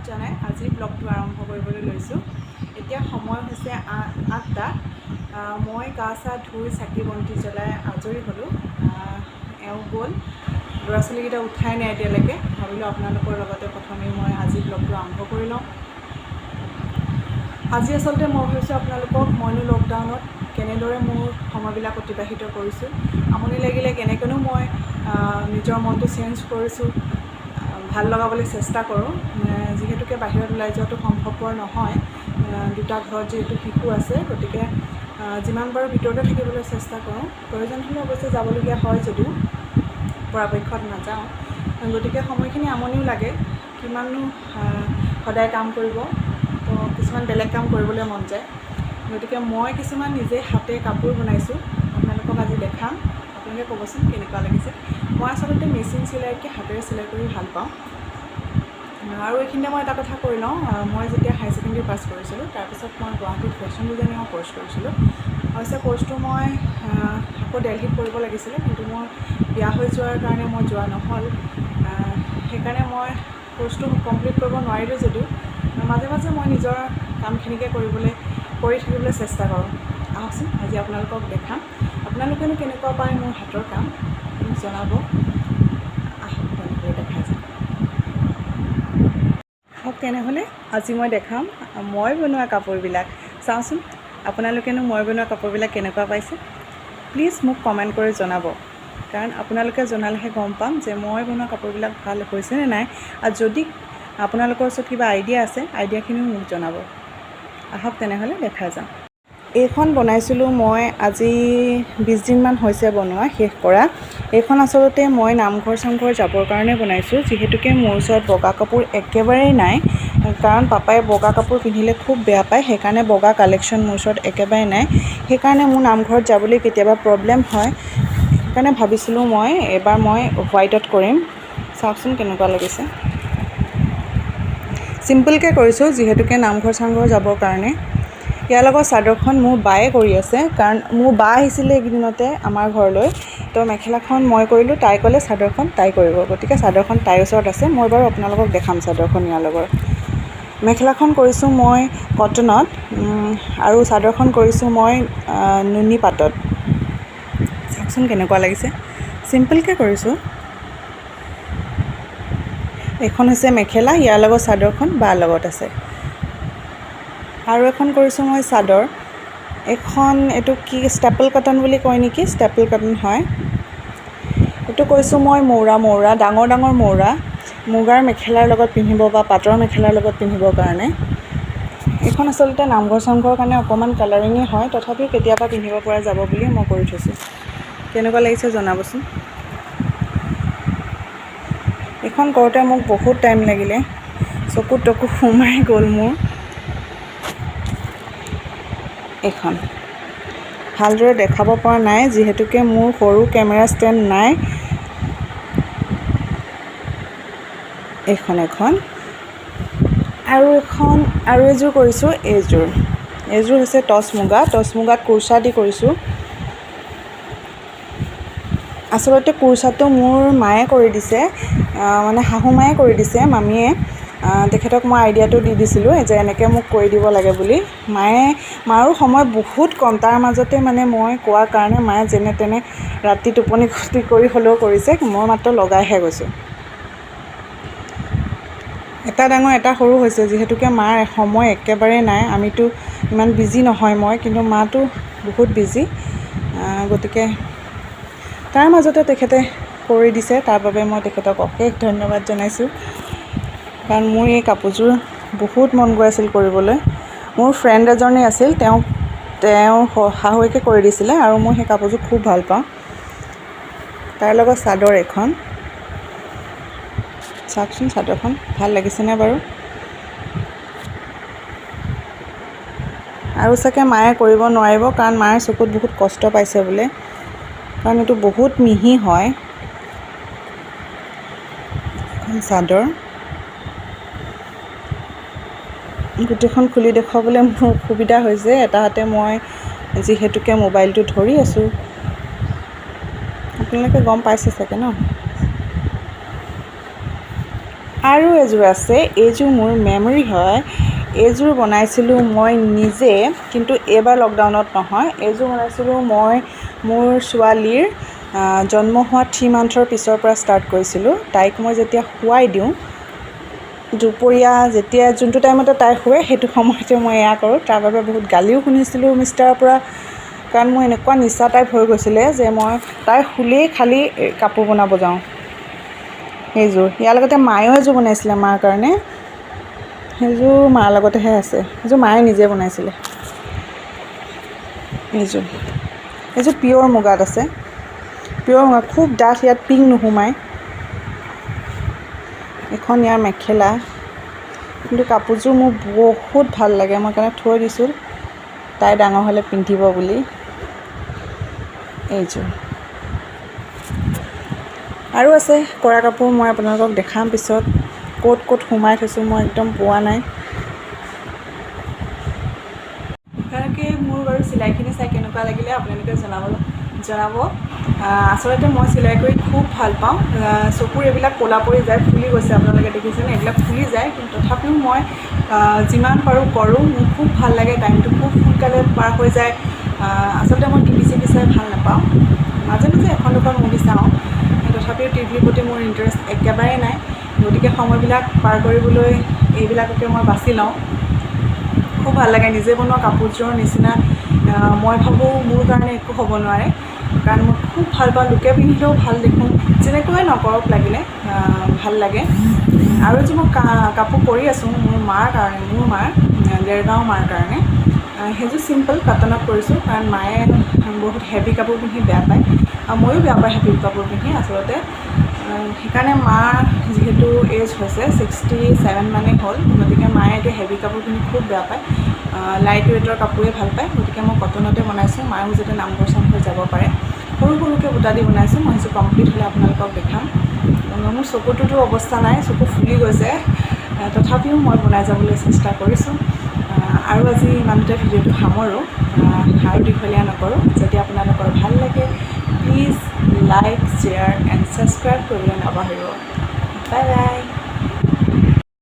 জনাই আজি ব্লগটো আৰম্ভ কৰিবলৈ লৈছোঁ। এতিয়া সময় হৈছে 8টা। মই গা চা ধুই চাকি বন্তি জ্বলাই আজৰি হ'লোঁ। এওঁ গ'ল, ল'ৰা ছোৱালীকেইটা উঠাই নাই এতিয়ালৈকে। ভাবিলোঁ আপোনালোকৰ লগতে প্ৰথমেই মই আজি ব্লগটো আৰম্ভ কৰি লওঁ। আজি আচলতে মই ভাবিছোঁ আপোনালোকক মইনো লকডাউনত কেনেদৰে মোৰ সময়বিলাক অতিবাহিত কৰিছোঁ, আমনি লাগিলে কেনেকৈনো মই নিজৰ মনটো চেঞ্জ কৰিছোঁ, ভাল লগাবলৈ চেষ্টা কৰোঁ। যিহেতুকে বাহিৰত ওলাই যোৱাটো সম্ভৱপৰ নহয়, দুটা ঘৰত যিহেতু শিশু আছে, গতিকে যিমান পাৰোঁ ভিতৰতে থাকিবলৈ চেষ্টা কৰোঁ। প্ৰয়োজন হ'লে অৱশ্যে যাবলগীয়া হয় যদিও পৰাপক্ষত নাযাওঁ। গতিকে সময়খিনি আমনিও লাগে, কিমাননো সদায় কাম কৰিব, তো কিছুমান বেলেগ কাম কৰিবলৈ মন যায়। গতিকে মই কিছুমান নিজে হাতে কাপোৰ বনাইছোঁ, আপোনালোকক আজি দেখাম। আপোনালোকে ক'বচোন কেনেকুৱা লাগিছে। মই আচলতে মেচিন চিলাইতকৈ হাতেৰে চিলাই কৰি ভাল পাওঁ। আৰু এইখিনিতে মই এটা কথা কৈ লওঁ। মই যেতিয়া হায়াৰ ছেকেণ্ডেৰী পাছ কৰিছিলোঁ, তাৰপিছত মই গুৱাহাটীত ফেশ্বন ডিজাইনিঙৰ ক'ৰ্চ কৰিছিলোঁ। অৱশ্যে ক'ৰ্চটো মই আকৌ দেলহিত কৰিব লাগিছিলে, কিন্তু মোৰ বিয়া হৈ যোৱাৰ কাৰণে মই যোৱা নহ'ল। সেইকাৰণে মই ক'ৰ্চটো কমপ্লিট কৰিব নোৱাৰিলোঁ যদিও মাজে মাজে মই নিজৰ কামখিনিকে কৰি থাকিবলৈ চেষ্টা কৰোঁ। আহকচোন, আজি আপোনালোকক দেখাম। আপোনালোকেনো কেনেকুৱা পায় মোৰ হাতৰ কাম মোক জনাব। আহক তেনেহ'লে, দেখাই যাম। আহক তেনেহ'লে, আজি মই দেখাম মই বনোৱা কাপোৰবিলাক। চাওঁচোন আপোনালোকেনো মই বনোৱা কাপোৰবিলাক কেনেকুৱা পাইছে। প্লিজ মোক কমেণ্ট কৰি জনাব, কাৰণ আপোনালোকে জনালেহে গম পাম যে মই বনোৱা কাপোৰবিলাক ভাল হৈছেনে নাই। আৰু যদি আপোনালোকৰ ওচৰত কিবা আইডিয়া আছে, আইডিয়াখিনিও মোক জনাব। আহক তেনেহ'লে, দেখাই যাওঁ। এইখন বনাইছিলোঁ মই, আজি 20 দিনমান হৈছে বনোৱা শেষ কৰা। এইখন আচলতে মই নামঘৰ চামঘৰ যাবৰ কাৰণে বনাইছোঁ, যিহেতুকে মোৰ ওচৰত বগা কাপোৰ একেবাৰেই নাই। কাৰণ পাপাই বগা কাপোৰ পিন্ধিলে খুব বেয়া পায়, সেইকাৰণে বগা কালেকশ্যন মোৰ ওচৰত একেবাৰে নাই। সেইকাৰণে মোৰ নামঘৰত যাবলৈ কেতিয়াবা প্ৰব্লেম হয়। সেইকাৰণে ভাবিছিলোঁ মই এইবাৰ মই হোৱাইটত কৰিম। চাওকচোন কেনেকুৱা লাগিছে। চিম্পলকৈ কৰিছোঁ, যিহেতুকে নামঘৰ চামঘৰ যাবৰ কাৰণে। ইয়াৰ লগত চাদৰখন মোৰ বায়ে কৰি আছে, কাৰণ মোৰ বা আহিছিলে এইকেইদিনতে আমাৰ ঘৰলৈ। তো মেখেলাখন মই কৰিলোঁ, তাই ক'লে চাদৰখন তাই কৰিব। গতিকে চাদৰখন তাইৰ ওচৰত আছে। মই বাৰু আপোনালোকক দেখাম চাদৰখন। ইয়াৰ লগত মেখেলাখন কৰিছোঁ মই কটনত আৰু চাদৰখন কৰিছোঁ মই নুনি পাটত। চাওকচোন কেনেকুৱা লাগিছে। চিম্পলকৈ কৰিছোঁ। এইখন হৈছে মেখেলা, ইয়াৰ লগত চাদৰখন বাৰ লগত আছে। আৰু এখন কৰিছোঁ মই চাদৰ। এইখন এইটো কি ষ্টেপল কটন বুলি কয় নেকি, ষ্টেপল কটন হয়। এইটো কৰিছোঁ মই মৌৰা মৌৰা, ডাঙৰ ডাঙৰ মৌৰা, মুগাৰ মেখেলাৰ লগত পিন্ধিব বা পাটৰ মেখেলাৰ লগত পিন্ধিবৰ কাৰণে। এইখন আচলতে নামঘৰ চামঘৰৰ কাৰণে অকণমান কালাৰিঙেই হয়, তথাপিও কেতিয়াবা পিন্ধিব পৰা যাব বুলি মই কৰি থৈছোঁ। কেনেকুৱা লাগিছে জনাবচোন। এইখন কৰোঁতে মোক বহুত টাইম লাগিলে, চকু তকু সোমাই গ'ল মোৰ। এইখন ভালদৰে দেখাব পৰা নাই, যিহেতুকে মোৰ সৰু কেমেৰা ষ্টেণ্ড নাই। এইখন এখন আৰু এখন আৰু এযোৰ কৰিছোঁ। এইযোৰ হৈছে টচ মুগা। টচ মুগাত কুৰ্চা দি কৰিছোঁ। আচলতে কুৰ্চাটো মোৰ মায়ে কৰি দিছে, মানে শাহু মায়ে কৰি দিছে, মামীয়ে। তেখেতক মই আইডিয়াটো দি দিছিলোঁ যে এনেকৈ মোক কৰি দিব লাগে বুলি। মাৰো সময় বহুত কম, তাৰ মাজতে মানে মই কোৱাৰ কাৰণে মায়ে যেনে তেনে ৰাতি টোপনি ক্ষতি কৰি হ'লেও কৰিছে। মই মাত্ৰ লগাইহে গৈছোঁ। এটা ডাঙৰ এটা সৰু হৈছে, যিহেতুকে মাৰ সময় একেবাৰে নাই। আমিতো ইমান বিজি নহয় মই, কিন্তু মাটো বহুত বিজি। গতিকে তাৰ মাজতে তেখেতে কৰি দিছে, তাৰ বাবে মই তেখেতক অশেষ ধন্যবাদ জনাইছোঁ। কাৰণ মোৰ এই কাপোৰযোৰ বহুত মন গৈ আছিল কৰিবলৈ। মোৰ ফ্ৰেণ্ড এজনী আছিল, তেওঁক তেওঁৰ শাহুৱেকে কৰি দিছিলে আৰু মই সেই কাপোৰযোৰ খুব ভাল পাওঁ। তাৰ লগত চাদৰ এখন। চাওকচোন চাদৰখন ভাল লাগিছেনে বাৰু? আৰু চাগে মায়ে কৰিব নোৱাৰিব, কাৰণ মায়ে চকুত বহুত কষ্ট পাইছে বোলে, কাৰণ এইটো বহুত মিহি হয়। এখন চাদৰ গোটেইখন খুলি দেখুৱাবলৈ মোৰ অসুবিধা হৈছে, এটা হাতে মই যিহেতুকে মোবাইলটো ধৰি আছোঁ। আপোনালোকে গম পাইছে চাগে ন? আৰু এযোৰ আছে, এইযোৰ মোৰ মেমৰি হয়। এইযোৰ বনাইছিলোঁ মই নিজে, কিন্তু এইবাৰ লকডাউনত নহয়। এইযোৰ বনাইছিলোঁ মই মোৰ ছোৱালীৰ জন্ম হোৱা 3 মান্থৰ পিছৰ পৰা ষ্টাৰ্ট কৰিছিলোঁ। তাইক মই যেতিয়া শুৱাই দিওঁ দুপৰীয়া, যেতিয়া যোনটো টাইমতে তাই শুৱে, সেইটো সময়তে মই এয়া কৰোঁ। তাৰ বাবে বহুত গালিও শুনিছিলোঁ মিষ্টাৰৰ পৰা, কাৰণ মোৰ এনেকুৱা নিচা টাইপ হৈ গৈছিলে যে মই তাই শুলেই খালী কাপোৰ বনাব যাওঁ। সেইযোৰ, ইয়াৰ লগতে মায়েও এযোৰ বনাইছিলে মাৰ কাৰণে। সেইযোৰ মাৰ লগতেহে আছে। সেইযোৰ মায়ে নিজে বনাইছিলে। এইযোৰ পিয়'ৰ মুগাত আছে, পিয়'ৰ মুগা, খুব ডাঠ, ইয়াত পিং নোসোমায়। এখন ইয়াৰ মেখেলা। কিন্তু কাপোৰযোৰ মোৰ বহুত ভাল লাগে, মই সেইকাৰণে থৈ দিছোঁ, তাই ডাঙৰ হ'লে পিন্ধিব বুলি। এইযোৰ আৰু আছে কৰা কাপোৰ, মই আপোনালোকক দেখাম পিছত। ক'ত ক'ত সোমাই থৈছোঁ মই একদম পোৱা নাই। আপোনালোকে মোৰ বাৰু চিলাইখিনি চাই কেনেকুৱা লাগিলে আপোনালোকে জনাব জনাব। আচলতে মই চিলাই কৰি খুব ভাল পাওঁ। চকুৰ এইবিলাক ক'লা পৰি যায়, ফুলি গৈছে, আপোনালোকে দেখিছেনে? এইবিলাক ফুলি যায়, কিন্তু তথাপিও মই যিমান পাৰোঁ কৰোঁ। মোৰ খুব ভাল লাগে, টাইমটো খুব সোনকালে পাৰ হৈ যায়। আচলতে মই টিভি চিভি চাই ভাল নাপাওঁ। মাজে মাজে এখন দুখন মুভি চাওঁ, তথাপিও টিভিৰ প্ৰতি মোৰ ইণ্টাৰেষ্ট একেবাৰেই নাই। গতিকে সময়বিলাক পাৰ কৰিবলৈ এইবিলাককে মই বাছি লওঁ। খুব ভাল লাগে। নিজে বনোৱা কাপোৰযোৰৰ নিচিনা মই ভাবোঁ মোৰ কাৰণে একো হ'ব নোৱাৰে, কাৰণ মই খুব ভাল পাওঁ। লোকে পিন্ধিলেও ভাল দেখোঁ, যেনেকুৱাই নকৰক লাগিলে ভাল লাগে। আৰু এযোৰ মই কাপোৰ কৰি আছোঁ মোৰ মাৰ কাৰণে, মোৰ মাৰ দেৰগাঁও মাৰ কাৰণে। সেইযোৰ চিম্পল কটনত কৰিছোঁ, কাৰণ মায়ে বহুত হেভি কাপোৰ পিন্ধি বেয়া পায় আৰু ময়ো বেয়া পাওঁ হেভি কাপোৰ পিন্ধি আচলতে। সেইকাৰণে মাৰ যিহেতু এজ হৈছে, 67 মানেই হ'ল, গতিকে মায়ে এতিয়া হেভি কাপোৰ পিন্ধি খুব বেয়া পায়, লাইট ৱেইটৰ কাপোৰেই ভাল পায়। গতিকে মই কটনতে বনাইছোঁ, মায়েও যাতে নামঘৰ চামঘৰ যাব পাৰে। সৰু সৰুকৈ বুটা দি বনাইছোঁ। মই সেইযোৰ কমপ্লিট হ'লে আপোনালোকক দেখাম। মোৰ চকুটোতো অৱস্থা নাই, চকু ফুলি গৈছে, তথাপিও মই বনাই যাবলৈ চেষ্টা কৰিছোঁ। আৰু আজি ইমানতে ভিডিঅ'টো সামৰোঁ, আৰু দীঘলীয়া নকৰোঁ। যদি আপোনালোকৰ ভাল লাগে, please like, share and subscribe কৰিবলৈ নাপাহৰিব। Bye bye.